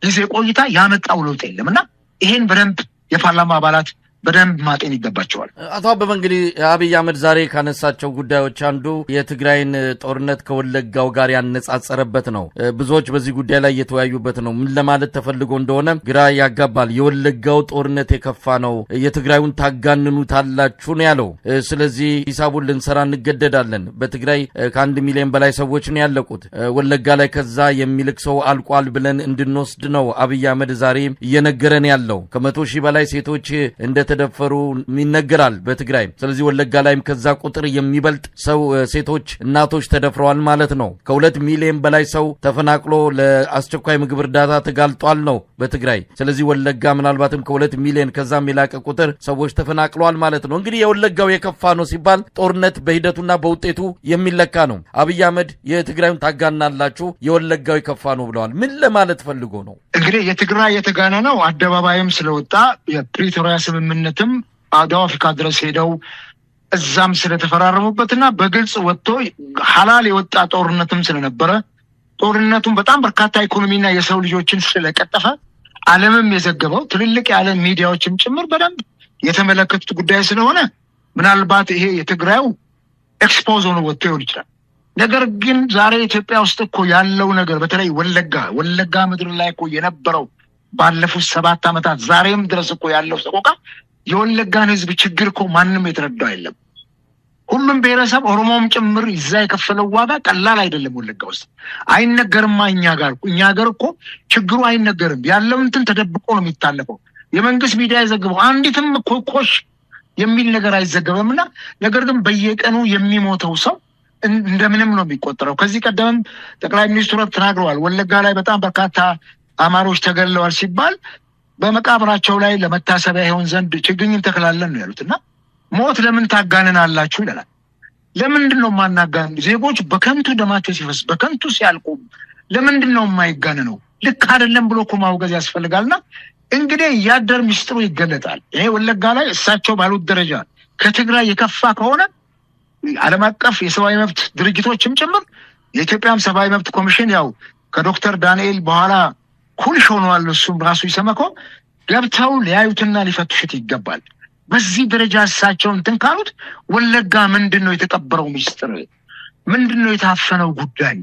ጊዜ ቆይታ ያመጣው ለውጥ የለም። እና ይሄን በደንብ የፓርላማ አባላት በደንብ ማጤን ይገባቸዋል። አቶ አበበ እንግዲህ አብይ አህመድ ዛሬ ካነሳቸው ጉዳዮች አንዱ የትግራይን ጦርነት ከወለጋው ጋር ያነጻጸረበት ነው። ብዙዎች በዚህ ጉዳይ ላይ እየተወያዩበት ነው። ምን ለማለት ተፈልጎ እንደሆነ ግራ ያጋባል። የወለጋው ጦርነት የከፋ ነው፣ የትግራዩን ታጋንኑታላችሁ ነው ያለው። ስለዚህ ሂሳቡን ልንሰራ እንገደዳለን። በትግራይ ከ1 ሚሊዮን በላይ ሰዎች ነው ያለቁት። ወለጋ ላይ ከዛ የሚልቅ ሰው አልቋል ብለን እንድንወስድ ነው አብይ አህመድ ዛሬ እየነገረን ያለው። ከ100 ሺህ በላይ ሴቶች እንደተደፈሩ ይነገራል በትግራይ። ስለዚህ ወለጋ ላይም ከዛ ቁጥር የሚበልጥ ሰው ሴቶች፣ እናቶች ተደፍረዋል ማለት ነው። ከ2 ሚሊዮን በላይ ሰው ተፈናቅሎ ለአስቸኳይ ምግብ እርዳታ ተጋልጧል ነው በትግራይ። ስለዚህ ወለጋ ምናልባትም ከ2 ሚሊዮን ከዛም የላቀ ቁጥር ሰዎች ተፈናቅለዋል ማለት ነው። እንግዲህ የወለጋው የከፋ ነው ሲባል ጦርነት በሂደቱና በውጤቱ የሚለካ ነው። አብይ አህመድ የትግራዩን ታጋናላችሁ የወለጋው የከፋ ነው ብለዋል። ምን ለማለት ፈልጎ ነው? እንግዲህ የትግራይ የተጋነነው አደባባይም ስለወጣ የፕሪቶሪያ ስምምነትም ደቡብ አፍሪካ ድረስ ሄደው እዛም ስለተፈራረሙበትና በግልጽ ወጥቶ ሐላል የወጣ ጦርነትም ስለነበረ ጦርነቱም በጣም በርካታ ኢኮኖሚና የሰው ልጆችን ስለቀጠፈ ዓለምም የዘገበው ትልልቅ የዓለም ሚዲያዎችም ጭምር በደንብ የተመለከቱት ጉዳይ ስለሆነ ምናልባት ይሄ የትግራዩ expose ሆኖ ወጥቶ ይሆን ይችላል። ነገር ግን ዛሬ ኢትዮጵያ ውስጥ እኮ ያለው ነገር በተለይ ወለጋ ምድር ላይ እኮ የነበረው ባለፉት 7 ዓመታት ዛሬም ድረስ እኮ ያለው ሰቆቃ የወለጋን ህዝብ ችግር እኮ ማንም የተረዳው የለም። ሁሉም ብሔረሰብ ኦሮሞም ጭምር ይዛ የከፈለው ዋጋ ቀላል አይደለም። ወለጋ ውስጥ አይነገርማ። እኛ ጋር እኮ ችግሩ አይነገርም። ያለው እንትን ተደብቆ ነው የሚታለፈው። የመንግስት ሚዲያ የዘገበው አንዲትም እኮ ኮሽ የሚል ነገር አይዘገበምና ነገር ግን በየቀኑ የሚሞተው ሰው እንደምንም ነው የሚቆጠረው። ከዚህ ቀደምም ጠቅላይ ሚኒስትሩ ተናግረዋል። ወለጋ ላይ በጣም በርካታ አማሮች ተገለዋል ሲባል በመቃብራቸው ላይ ለመታሰቢያ ይሆን ዘንድ ችግኝ እንተክላለን ነው ያሉትና ሞት ለምን ታጋንናላችሁ ይላል። ለምንድን ነው የማናጋንን? ዜጎች በከንቱ ደማቸው ሲፈስ በከንቱ ሲያልቁ ለምንድን ነው የማይጋንነው? ልክ አይደለም ብሎ እኮ ማውገዝ ያስፈልጋልና እንግዲህ ያደር ሚስጥሩ ይገለጣል። ይሄ ወለጋ ላይ እሳቸው ባሉት ደረጃ ከትግራይ የከፋ ከሆነ ዓለም አቀፍ የሰብአዊ መብት ድርጅቶችም ጭምር የኢትዮጵያም ሰብአዊ መብት ኮሚሽን ያው ከዶክተር ዳንኤል በኋላ ኩልሽ ሆኗል። እሱም ራሱ ይሰመኮ ገብተው ሊያዩትና ሊፈትሹት ይገባል። በዚህ ደረጃ እሳቸው እንትን ካሉት ወለጋ ምንድነው የተቀበረው ሚስጥር? ምንድነው የታፈነው ጉዳይ?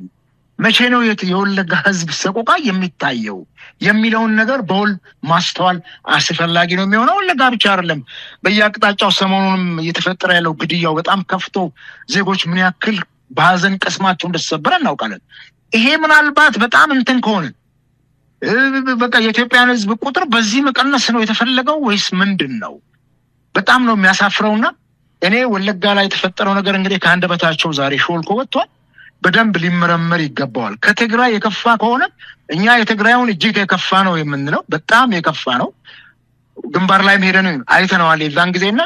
መቼ ነው የወለጋ ህዝብ ሰቆቃ የሚታየው የሚለውን ነገር በውል ማስተዋል አስፈላጊ ነው የሚሆነው። ወለጋ ብቻ አይደለም፣ በየአቅጣጫው ሰሞኑንም እየተፈጠረ ያለው ግድያው በጣም ከፍቶ ዜጎች ምን ያክል በሀዘን ቅስማቸው እንደተሰበረ እናውቃለን። ይሄ ምናልባት በጣም እንትን ከሆነ በቃ የኢትዮጵያን ህዝብ ቁጥር በዚህ መቀነስ ነው የተፈለገው ወይስ ምንድነው? በጣም ነው የሚያሳፍረውና እኔ ወለጋ ላይ የተፈጠረው ነገር እንግዲህ ከአንደበታቸው ዛሬ ሾልኮ ወጥቷል። በደንብ ሊመረመር ይገባዋል። ከትግራይ የከፋ ከሆነ እኛ የትግራዩን እጅግ የከፋ ነው የምንለው፣ በጣም የከፋ ነው። ግንባር ላይም ሄደን አይተነዋል የዛን ጊዜና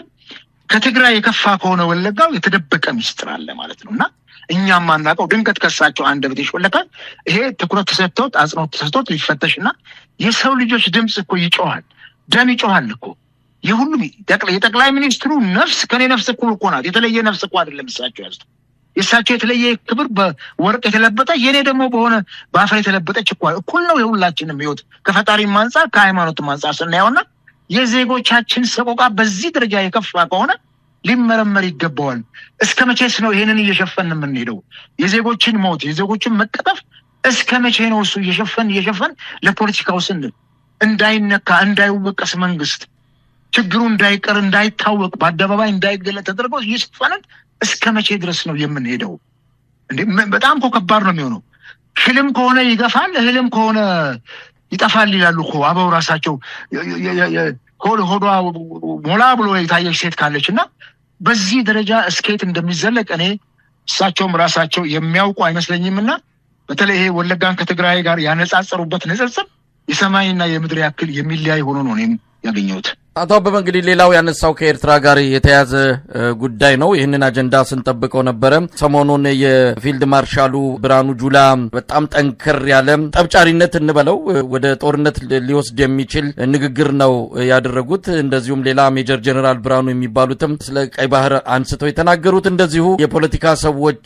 ከትግራይ የከፋ ከሆነ ወለጋው የተደበቀ ሚስጥር አለ ማለት ነው። እና እኛም ማናውቀው ድንገት ከሳቸው አንደበት ይሾለካል። ይሄ ትኩረት ተሰጥቶት፣ አጽንኦት ተሰጥቶት ሊፈተሽ እና የሰው ልጆች ድምፅ እኮ ይጮሃል፣ ደም ይጮሃል እኮ። የሁሉም የጠቅላይ ሚኒስትሩ ነፍስ ከኔ ነፍስ እኩል እኮ ናት። የተለየ ነፍስ እኮ አይደለም እሳቸው ያዙት። የእሳቸው የተለየ ክብር በወርቅ የተለበጠ፣ የኔ ደግሞ በሆነ በአፈር የተለበጠች እኮ እኩል ነው የሁላችንም ህይወት ከፈጣሪም አንጻር ከሃይማኖትም አንጻር ስናየውና የዜጎቻችን ሰቆቃ በዚህ ደረጃ የከፋ ከሆነ ሊመረመር ይገባዋል። እስከ መቼስ ነው ይሄንን እየሸፈን የምንሄደው? የዜጎችን ሞት፣ የዜጎችን መቀጠፍ እስከ መቼ ነው እሱ እየሸፈን እየሸፈን ለፖለቲካው ስንል እንዳይነካ፣ እንዳይወቀስ፣ መንግስት ችግሩ እንዳይቀር፣ እንዳይታወቅ፣ በአደባባይ እንዳይገለጥ ተደርገው እየሸፈንን እስከ መቼ ድረስ ነው የምንሄደው? እንዴ በጣም እኮ ከባድ ነው የሚሆነው። ሽልም ከሆነ ይገፋል፣ እህልም ከሆነ ይጠፋል ይላሉ እኮ አበው ራሳቸው። ሆዷ ሞላ ብሎ የታየች ሴት ካለች እና በዚህ ደረጃ እስኬት እንደሚዘለቅ እኔ እሳቸውም ራሳቸው የሚያውቁ አይመስለኝም። እና በተለይ ይሄ ወለጋን ከትግራይ ጋር ያነጻጸሩበት ንጽጽር የሰማይና የምድር ያክል የሚለያይ ሆኖ ነው እኔም ያገኘሁት። አቶ አበበ፣ እንግዲህ ሌላው ያነሳው ከኤርትራ ጋር የተያዘ ጉዳይ ነው። ይህንን አጀንዳ ስንጠብቀው ነበረ። ሰሞኑን የፊልድ ማርሻሉ ብርሃኑ ጁላ በጣም ጠንከር ያለ ጠብጫሪነት እንበለው ወደ ጦርነት ሊወስድ የሚችል ንግግር ነው ያደረጉት። እንደዚሁም ሌላ ሜጀር ጀኔራል ብርሃኑ የሚባሉትም ስለ ቀይ ባህር አንስተው የተናገሩት እንደዚሁ የፖለቲካ ሰዎች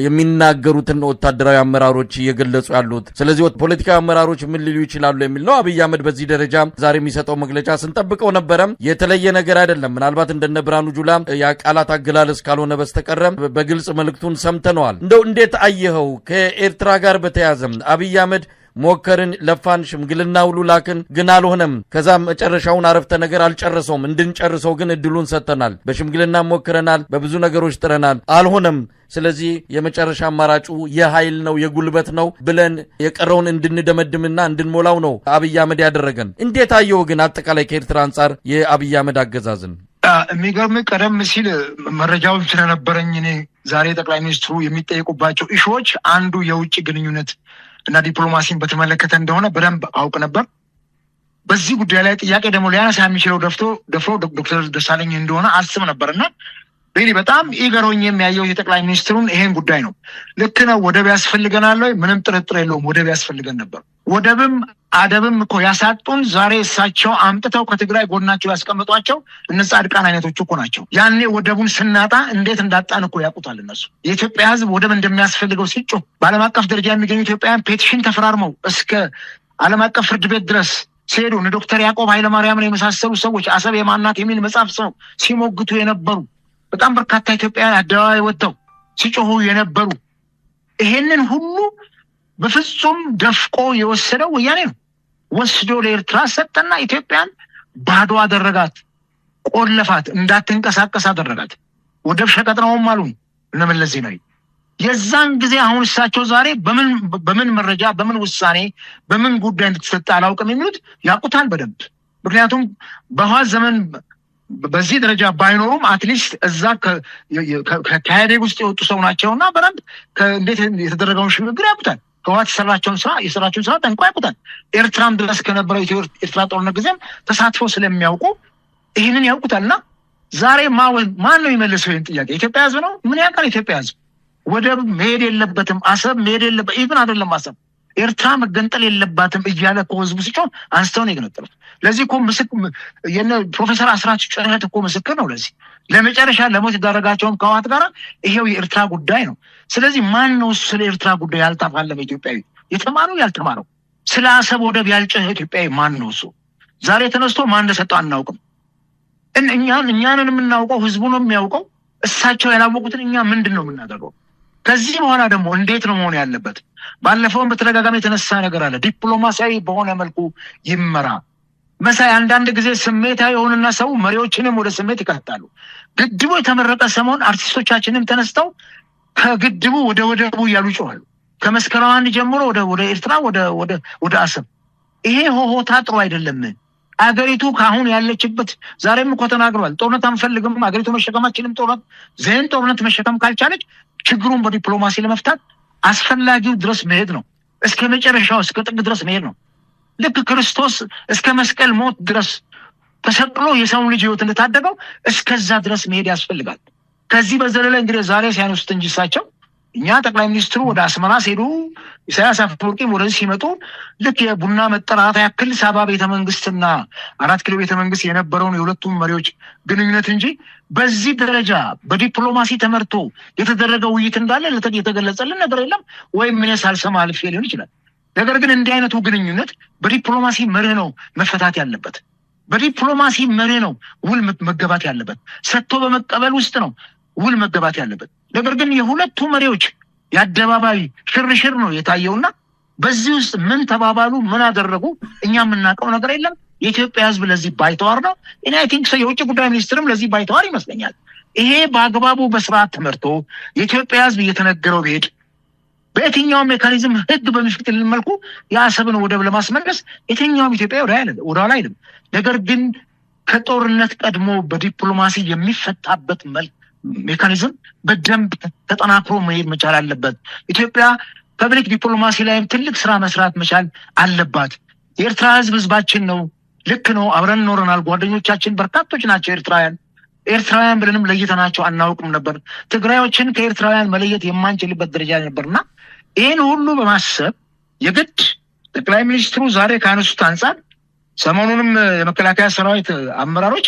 የሚናገሩትን ወታደራዊ አመራሮች እየገለጹ ያሉት። ስለዚህ ፖለቲካዊ አመራሮች ምን ሊሉ ይችላሉ የሚል ነው። አብይ አህመድ በዚህ ደረጃ ዛሬ የሚሰጠው መግለጫ ስንጠብቀው ነበረ። የተለየ ነገር አይደለም። ምናልባት እንደነ ብርሃኑ ጁላ የቃላት አገላለጽ ካልሆነ በስተቀረ በግልጽ መልእክቱን ሰምተነዋል። እንደው እንዴት አየኸው? ከኤርትራ ጋር በተያዘም አብይ አህመድ ሞከርን፣ ለፋን፣ ሽምግልና ሁሉ ላክን፣ ግን አልሆነም። ከዛ መጨረሻውን አረፍተ ነገር አልጨረሰውም። እንድንጨርሰው ግን እድሉን ሰጥተናል። በሽምግልና ሞክረናል፣ በብዙ ነገሮች ጥረናል፣ አልሆነም። ስለዚህ የመጨረሻ አማራጩ የኃይል ነው፣ የጉልበት ነው ብለን የቀረውን እንድንደመድምና እንድንሞላው ነው አብይ አህመድ ያደረገን። እንዴት አየው ግን አጠቃላይ ከኤርትራ አንጻር የአብይ አህመድ አገዛዝን? የሚገርም ቀደም ሲል መረጃውን ስለነበረኝ እኔ ዛሬ ጠቅላይ ሚኒስትሩ የሚጠየቁባቸው issue ዎች አንዱ የውጭ ግንኙነት እና ዲፕሎማሲን በተመለከተ እንደሆነ በደንብ አውቅ ነበር። በዚህ ጉዳይ ላይ ጥያቄ ደግሞ ሊያነሳ የሚችለው ደፍሮ ዶክተር ደሳለኝ እንደሆነ አስብ ነበር እና really በጣም eager ሆኜ የሚያየው የጠቅላይ ሚኒስትሩን ይሄን ጉዳይ ነው። ልክ ነው። ወደብ ያስፈልገናል ወይ? ምንም ጥርጥር የለውም። ወደብ ያስፈልገን ነበር። ወደብም አደብም እኮ ያሳጡን ዛሬ እሳቸው አምጥተው ከትግራይ ጎናቸው ያስቀምጧቸው እነ ጻድቃን አይነቶቹ እኮ ናቸው። ያኔ ወደቡን ስናጣ እንዴት እንዳጣን እኮ ያውቁታል እነሱ። የኢትዮጵያ ሕዝብ ወደብ እንደሚያስፈልገው ሲጮህ በዓለም አቀፍ ደረጃ የሚገኙ ኢትዮጵያውያን petition ተፈራርመው እስከ ዓለም አቀፍ ፍርድ ቤት ድረስ ሲሄዱ፣ እነ ዶክተር ያዕቆብ ኃይለማርያምን የመሳሰሉ ሰዎች አሰብ የማናት የሚል መጽሐፍ ሰው ሲሞግቱ የነበሩ፣ በጣም በርካታ ኢትዮጵያውያን አደባባይ ወጥተው ሲጮሁ የነበሩ፣ ይሄንን ሁሉ በፍጹም ደፍቆ የወሰደው ወያኔ ነው። ወስዶ ለኤርትራ ሰጠና ኢትዮጵያን ባዶ አደረጋት፣ ቆለፋት፣ እንዳትንቀሳቀስ አደረጋት። ወደብ ሸቀጥ ነውም አሉን እነ መለስ ዜናዊ። የዛን ጊዜ አሁን እሳቸው ዛሬ በምን መረጃ፣ በምን ውሳኔ፣ በምን ጉዳይ እንደተሰጠ አላውቅም የሚሉት ያውቁታል በደንብ። ምክንያቱም በህወሓት ዘመን በዚህ ደረጃ ባይኖሩም at least እዛ ከኢህአዴግ ውስጥ የወጡ ሰው ናቸውና በደንብ እንዴት የተደረገውን ሽግግር ያውቁታል። ህወሓት የሰራቸውን ስራ ጠንቅቀው ያውቁታል። ኤርትራም ድረስ ከነበረው ኢትዮ ኤርትራ ጦርነት ጊዜም ተሳትፎ ስለሚያውቁ ይህንን ያውቁታል። እና ዛሬ ማን ነው የሚመልሰው ይህን ጥያቄ? ኢትዮጵያ ህዝብ ነው? ምን ያውቃል ኢትዮጵያ ህዝብ? ወደብ መሄድ የለበትም፣ አሰብ መሄድ የለበት፣ even አይደለም አሰብ፣ ኤርትራ መገንጠል የለባትም እያለ እኮ ህዝቡ ሲጮህ አንስተው ነው የገነጠሉት። ለዚህ እኮ የነ ፕሮፌሰር አስራት ጩኸት እኮ ምስክር ነው። ለዚህ ለመጨረሻ ለሞት የዳረጋቸውም ከህወሓት ጋር ይሄው የኤርትራ ጉዳይ ነው። ስለዚህ ማን ነው ስለ ኤርትራ ጉዳይ ያልተፋለመ ኢትዮጵያዊ? የተማረው ያልተማረው፣ ስለ አሰብ ወደብ ያልጮኸ ኢትዮጵያዊ ማን ነው እሱ? ዛሬ ተነስቶ ማን እንደሰጠው አናውቅም። እኛንን የምናውቀው ህዝቡ ነው የሚያውቀው። እሳቸው ያላወቁትን እኛ ምንድን ነው የምናደርገው? ከዚህ በኋላ ደግሞ እንዴት ነው መሆን ያለበት? ባለፈውም በተደጋጋሚ የተነሳ ነገር አለ። ዲፕሎማሲያዊ በሆነ መልኩ ይመራ። መሳይ፣ አንዳንድ ጊዜ ስሜታዊ የሆንና ሰው መሪዎችንም ወደ ስሜት ይከታሉ። ግድቡ የተመረቀ ሰሞን አርቲስቶቻችንም ተነስተው ከግድቡ ወደ ወደቡ እያሉ ይጮኻሉ። ከመስከረም 1 ጀምሮ ወደ ኤርትራ፣ ወደ አሰብ። ይሄ ሆሆታ ጥሩ አይደለም። አገሪቱ ከአሁን ያለችበት ዛሬም እኮ ተናግረዋል። ጦርነት አንፈልግም፣ አገሪቱ መሸከም አትችልም ጦርነት። then ጦርነት መሸከም ካልቻለች ችግሩን በዲፕሎማሲ ለመፍታት አስፈላጊው ድረስ መሄድ ነው። እስከ መጨረሻው፣ እስከ ጥግ ድረስ መሄድ ነው። ልክ ክርስቶስ እስከ መስቀል ሞት ድረስ ተሰቅሎ የሰውን ልጅ ህይወት እንደታደገው እስከዛ ድረስ መሄድ ያስፈልጋል። ከዚህ በዘለለ እንግዲህ ዛሬ ሲያነሱት እንጂ እሳቸው እኛ ጠቅላይ ሚኒስትሩ ወደ አስመራ ሲሄዱ፣ ኢሳያስ አፈወርቂም ወደዚህ ሲመጡ ልክ የቡና መጠራት ያክል ሳባ ቤተመንግስትና 4 ኪሎ ቤተመንግስት የነበረውን የሁለቱም መሪዎች ግንኙነት እንጂ በዚህ ደረጃ በዲፕሎማሲ ተመርቶ የተደረገ ውይይት እንዳለ የተገለጸልን ነገር የለም። ወይም እኔ ሳልሰማ አልፌ ሊሆን ይችላል። ነገር ግን እንዲህ አይነቱ ግንኙነት በዲፕሎማሲ መርህ ነው መፈታት ያለበት። በዲፕሎማሲ መርህ ነው ውል መገባት ያለበት። ሰጥቶ በመቀበል ውስጥ ነው ውል መገባት ያለበት። ነገር ግን የሁለቱ መሪዎች የአደባባይ ሽርሽር ነው የታየውና በዚህ ውስጥ ምን ተባባሉ፣ ምን አደረጉ እኛ የምናውቀው ነገር የለም። የኢትዮጵያ ሕዝብ ለዚህ ባይተዋር ነው። እኔ I think የውጭ ጉዳይ ሚኒስትርም ለዚህ ባይተዋር ይመስለኛል። ይሄ በአግባቡ በስርዓት ተመርቶ የኢትዮጵያ ሕዝብ እየተነገረው ቢሄድ በየትኛውም mechanism ህግ በሚፈቅድልን መልኩ የአሰብን ወደብ ለማስመለስ የትኛውም ኢትዮጵያ ወደኋላ አይልም። ነገር ግን ከጦርነት ቀድሞ በዲፕሎማሲ የሚፈታበት መልክ mechanism በደንብ ተጠናክሮ መሄድ መቻል አለበት። ኢትዮጵያ public diplomacy ላይም ትልቅ ስራ መስራት መቻል አለባት። የኤርትራ ህዝብ ህዝባችን ነው። ልክ ነው። አብረን ኖረናል። ጓደኞቻችን በርካቶች ናቸው ኤርትራውያን። ኤርትራውያን ብለንም ለይተናቸው አናውቅም ነበር። ትግራዮችን ከኤርትራውያን መለየት የማንችልበት ደረጃ ነበርና ይህን ሁሉ በማሰብ የግድ ጠቅላይ ሚኒስትሩ ዛሬ ካነሱት አንጻር ሰሞኑንም የመከላከያ ሰራዊት አመራሮች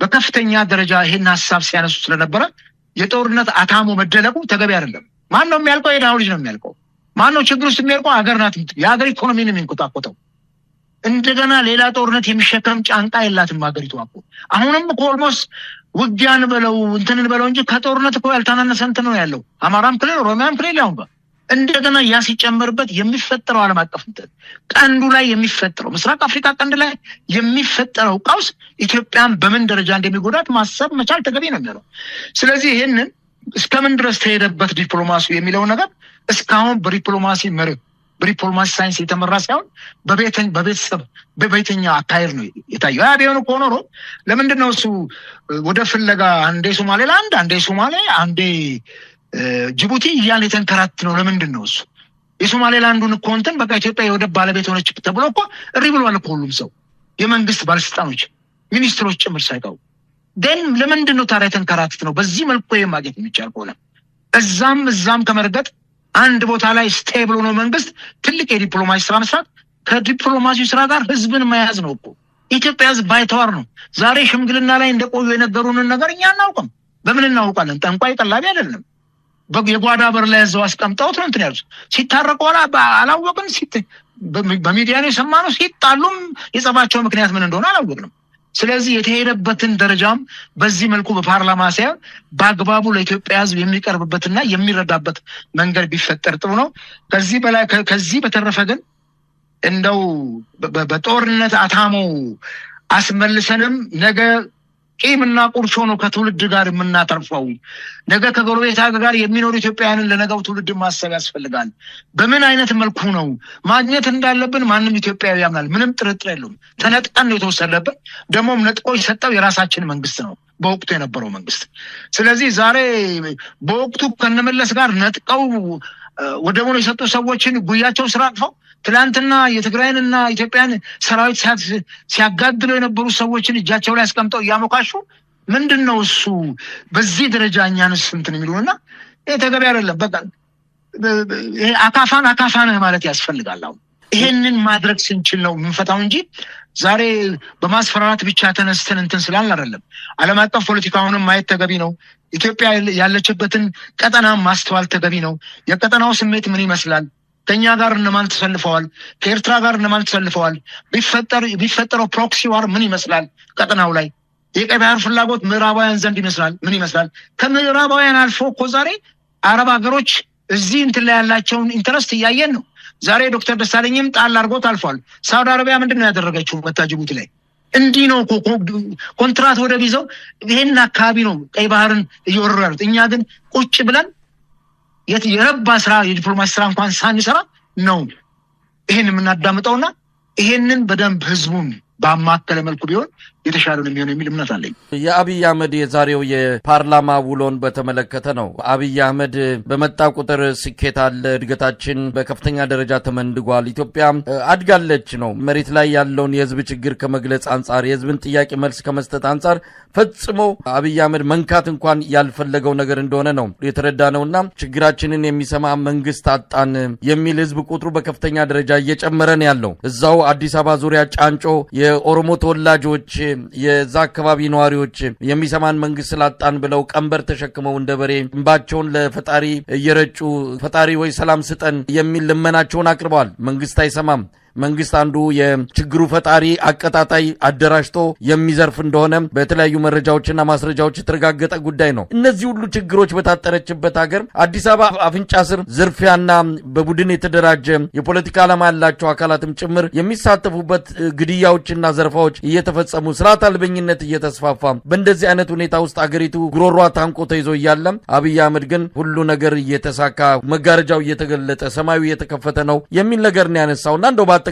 በከፍተኛ ደረጃ ይሄን ሀሳብ ሲያነሱ ስለነበረ የጦርነት አታሞ መደለቁ ተገቢ አይደለም። ማን ነው የሚያልቀው? የድሃው ልጅ ነው የሚያልቀው። ማን ነው ችግር ውስጥ የሚያልቀው? ሀገር ናት። የሀገር ኢኮኖሚ ነው የሚንኮታኮተው። እንደገና ሌላ ጦርነት የሚሸከም ጫንቃ የላትም ሀገሪቱ እኮ። አሁንም እኮ almost ውጊያን በለው እንትንን በለው እንጂ ከጦርነት እኮ ያልተናነሰ እንትን ነው ያለው። አማራም ክልል ኦሮሚያም ክልል ያሁን ጋር እንደገና ያ ሲጨመርበት የሚፈጠረው ዓለም አቀፍ እንትን ቀንዱ ላይ የሚፈጠረው ምስራቅ አፍሪካ ቀንድ ላይ የሚፈጠረው ቀውስ ኢትዮጵያን በምን ደረጃ እንደሚጎዳት ማሰብ መቻል ተገቢ ነው የሚሆነው። ስለዚህ ይሄንን እስከምን ድረስ ተሄደበት ዲፕሎማሲው የሚለው ነገር እስካሁን በዲፕሎማሲ መርህ በዲፕሎማሲ ሳይንስ የተመራ ሳይሆን በቤተሰብ በቤተኛ አካሄድ ነው የታየው። ያ ቢሆን እኮ ኖሮ ለምንድን ነው እሱ ወደ ፍለጋ አንዴ ሶማሌላንድ፣ አንዴ ሶማሌ፣ አንዴ ጅቡቲ እያልን የተንከራት ነው? ለምንድን ነው እሱ የሶማሌላንዱን እኮ እንትን በቃ ኢትዮጵያ የወደብ ባለቤት ሆነች ተብሎ እኮ እሪ ብሏል እኮ ሁሉም ሰው፣ የመንግስት ባለስልጣኖች ሚኒስትሮች ጭምር ሳይቀሩ። ደን ለምንድን ነው ታዲያ የተንከራትት ነው? በዚህ መልኩ ማግኘት የሚቻል ከሆነ እዛም እዛም ከመርገጥ አንድ ቦታ ላይ stable ሆኖ መንግስት ትልቅ የዲፕሎማሲ ስራ መስራት ከዲፕሎማሲው ስራ ጋር ህዝብን መያዝ ነው እኮ። ኢትዮጵያ ህዝብ ባይተዋር ነው። ዛሬ ሽምግልና ላይ እንደቆዩ የነገሩንን ነገር እኛ አናውቅም። በምን እናውቃለን? ጠንቋይ ቀላቢ አይደለም። የጓዳ በር ላይ እዛው አስቀምጠውት ነው እንትን ያሉት። ሲታረቁ አላወቅን። በሚዲያ ነው የሰማነው። ሲጣሉም የጸባቸው ምክንያት ምን እንደሆነ አላወቅንም። ስለዚህ የተሄደበትን ደረጃም በዚህ መልኩ በፓርላማ ሳይሆን በአግባቡ ለኢትዮጵያ ህዝብ የሚቀርብበትና የሚረዳበት መንገድ ቢፈጠር ጥሩ ነው። ከዚህ በላይ ከዚህ በተረፈ ግን እንደው በጦርነት አታሞ አስመልሰንም ነገ ቂምና ቁርሾ ነው ከትውልድ ጋር የምናተርፈው። ነገ ከጎረቤት ሀገር ጋር የሚኖሩ ኢትዮጵያውያንን ለነገው ትውልድ ማሰብ ያስፈልጋል። በምን አይነት መልኩ ነው ማግኘት እንዳለብን ማንም ኢትዮጵያዊ ያምናል። ምንም ጥርጥር የለውም። ተነጥቀን ነው የተወሰደብን። ደግሞም ነጥቆ የሰጠው የራሳችን መንግስት ነው፣ በወቅቱ የነበረው መንግስት። ስለዚህ ዛሬ በወቅቱ ከነመለስ ጋር ነጥቀው ወደቡን የሰጡ ሰዎችን ጉያቸው ስራ አቅፈው ትላንትና የትግራይንና ኢትዮጵያን ሰራዊት ሲያጋድሉ የነበሩ ሰዎችን እጃቸው ላይ አስቀምጠው እያሞካሹ ምንድን ነው እሱ በዚህ ደረጃ እኛንስ እንትን የሚሉንና ይሄ ተገቢ አይደለም። በቃ ይሄ አካፋን አካፋ ነህ ማለት ያስፈልጋል። አሁን ይሄንን ማድረግ ስንችል ነው የምንፈታው እንጂ ዛሬ በማስፈራራት ብቻ ተነስተን እንትን ስላልን አይደለም። ዓለም አቀፍ ፖለቲካውንም ማየት ተገቢ ነው። ኢትዮጵያ ያለችበትን ቀጠና ማስተዋል ተገቢ ነው። የቀጠናው ስሜት ምን ይመስላል? ከኛ ጋር እነማን ተሰልፈዋል? ከኤርትራ ጋር እነማን ተሰልፈዋል? ቢፈጠረው proxy war ምን ይመስላል? ቀጠናው ላይ የቀይ ባህር ፍላጎት ምዕራባውያን ዘንድ ይመስላል ምን ይመስላል? ከምዕራባውያን አልፎ እኮ ዛሬ አረብ ሀገሮች እዚህ እንትን ላይ ያላቸውን interest እያየን ነው። ዛሬ ዶክተር ደሳለኝም ጣል አድርጎት አልፏል። ሳውዲ አረቢያ ምንድን ነው ያደረገችው? መታ ጅቡቲ ላይ እንዲህ ነው እኮ ኮንትራት ወደብ ይዘው ይሄን አካባቢ ነው ቀይ ባህርን እየወረሩ ያሉት። እኛ ግን ቁጭ ብለን የረባ ስራ የዲፕሎማሲ ስራ እንኳን ሳንሰራ ነው ይሄን የምናዳምጠውና ይሄንን በደንብ ህዝቡን ባማከለ መልኩ ቢሆን የተሻለ ነው የሚሆነው የሚል እምነት አለኝ። የአብይ አህመድ የዛሬው የፓርላማ ውሎን በተመለከተ ነው። አብይ አህመድ በመጣ ቁጥር ስኬት አለ፣ እድገታችን በከፍተኛ ደረጃ ተመንድጓል፣ ኢትዮጵያ አድጋለች ነው። መሬት ላይ ያለውን የህዝብ ችግር ከመግለጽ አንጻር፣ የህዝብን ጥያቄ መልስ ከመስጠት አንጻር ፈጽሞ አብይ አህመድ መንካት እንኳን ያልፈለገው ነገር እንደሆነ ነው የተረዳ ነውና ችግራችንን የሚሰማ መንግስት አጣን የሚል ህዝብ ቁጥሩ በከፍተኛ ደረጃ እየጨመረ ነው ያለው። እዛው አዲስ አበባ ዙሪያ ጫንጮ የኦሮሞ ተወላጆች፣ የዛ አካባቢ ነዋሪዎች የሚሰማን መንግስት ስላጣን ብለው ቀንበር ተሸክመው እንደ በሬ እንባቸውን ለፈጣሪ እየረጩ ፈጣሪ ወይ ሰላም ስጠን የሚል ልመናቸውን አቅርበዋል። መንግስት አይሰማም። መንግስት አንዱ የችግሩ ፈጣሪ፣ አቀጣጣይ፣ አደራጅቶ የሚዘርፍ እንደሆነ በተለያዩ መረጃዎችና ማስረጃዎች የተረጋገጠ ጉዳይ ነው። እነዚህ ሁሉ ችግሮች በታጠረችበት ሀገር አዲስ አበባ አፍንጫ ስር ዝርፊያና በቡድን የተደራጀ የፖለቲካ ዓላማ ያላቸው አካላትም ጭምር የሚሳተፉበት ግድያዎችና ዘረፋዎች እየተፈጸሙ፣ ስርዓት አልበኝነት እየተስፋፋ፣ በእንደዚህ አይነት ሁኔታ ውስጥ አገሪቱ ጉሮሯ ታንቆ ተይዞ እያለ አብይ አህመድ ግን ሁሉ ነገር እየተሳካ፣ መጋረጃው እየተገለጠ፣ ሰማዩ እየተከፈተ ነው የሚል ነገር ነው ያነሳውና እንደው በአጠቃላይ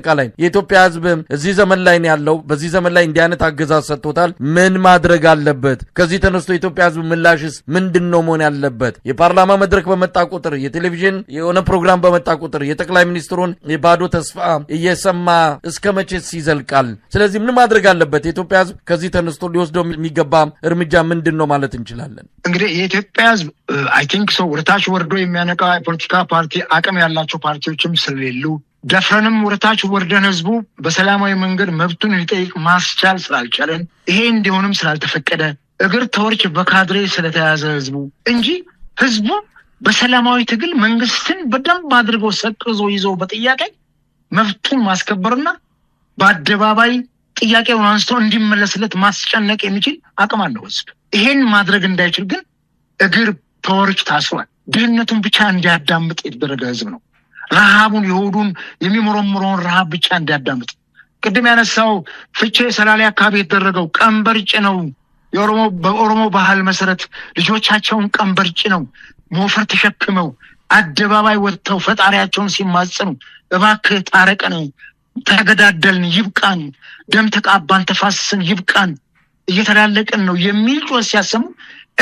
የኢትዮጵያ ሕዝብ እዚህ ዘመን ላይ ነው ያለው። በዚህ ዘመን ላይ እንዲህ አይነት አገዛዝ ሰጥቶታል። ምን ማድረግ አለበት? ከዚህ ተነስቶ የኢትዮጵያ ሕዝብ ምላሽስ ምንድን ነው መሆን ያለበት? የፓርላማ መድረክ በመጣ ቁጥር፣ የቴሌቪዥን የሆነ ፕሮግራም በመጣ ቁጥር የጠቅላይ ሚኒስትሩን የባዶ ተስፋ እየሰማ እስከ መቼስ ይዘልቃል? ስለዚህ ምን ማድረግ አለበት? የኢትዮጵያ ሕዝብ ከዚህ ተነስቶ ሊወስደው የሚገባ እርምጃ ምንድን ነው ማለት እንችላለን? እንግዲህ የኢትዮጵያ ሕዝብ I think so ወደታች ወርዶ የሚያነቃ የፖለቲካ ፓርቲ አቅም ያላቸው ፓርቲዎችም ስለሌሉ፣ ደፍረንም ወደታች ወርደን ህዝቡ በሰላማዊ መንገድ መብቱን ሊጠይቅ ማስቻል ስላልቻለን፣ ይሄ እንዲሆንም ስላልተፈቀደ፣ እግር ተወርች በካድሬ ስለተያዘ ህዝቡ እንጂ ህዝቡ በሰላማዊ ትግል መንግስትን በደንብ አድርጎ ሰቅዞ ይዞ በጥያቄ መብቱን ማስከበርና በአደባባይ ጥያቄውን አንስቶ እንዲመለስለት ማስጨነቅ የሚችል አቅም አለው ህዝብ። ይሄን ማድረግ እንዳይችል ግን እግር ተወርች ታስሯል። ድህነቱን ብቻ እንዲያዳምጥ የተደረገ ህዝብ ነው። ረሃቡን፣ የሆዱን የሚሞረምረውን ረሃብ ብቻ እንዲያዳምጥ፣ ቅድም ያነሳው ፍቼ ሰላሌ አካባቢ የተደረገው ቀንበር ጭነው፣ በኦሮሞ ባህል መሰረት ልጆቻቸውን ቀንበር ጭነው፣ ሞፈር ተሸክመው አደባባይ ወጥተው ፈጣሪያቸውን ሲማጽኑ እባክህ ታረቀን፣ ተገዳደልን፣ ይብቃን፣ ደም ተቃባን፣ ተፋሰስን፣ ይብቃን፣ እየተላለቅን ነው የሚል ጩኸት ሲያሰሙ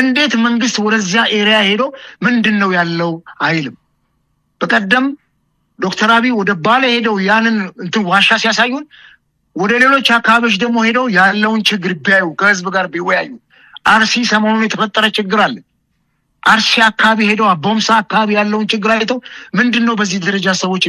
እንዴት መንግስት ወደዚያ area ሄዶ ምንድን ነው ያለው አይልም? በቀደም ዶክተር አብይ ወደ ባሌ ሄደው ያንን እንትን ዋሻ ሲያሳዩን ወደ ሌሎች አካባቢዎች ደግሞ ሄደው ያለውን ችግር ቢያዩ፣ ከህዝብ ጋር ቢወያዩ፣ አርሲ ሰሞኑን የተፈጠረ ችግር አለ። አርሲ አካባቢ ሄደው አቦምሳ አካባቢ ያለውን ችግር አይተው ምንድን ነው በዚህ ደረጃ ሰዎች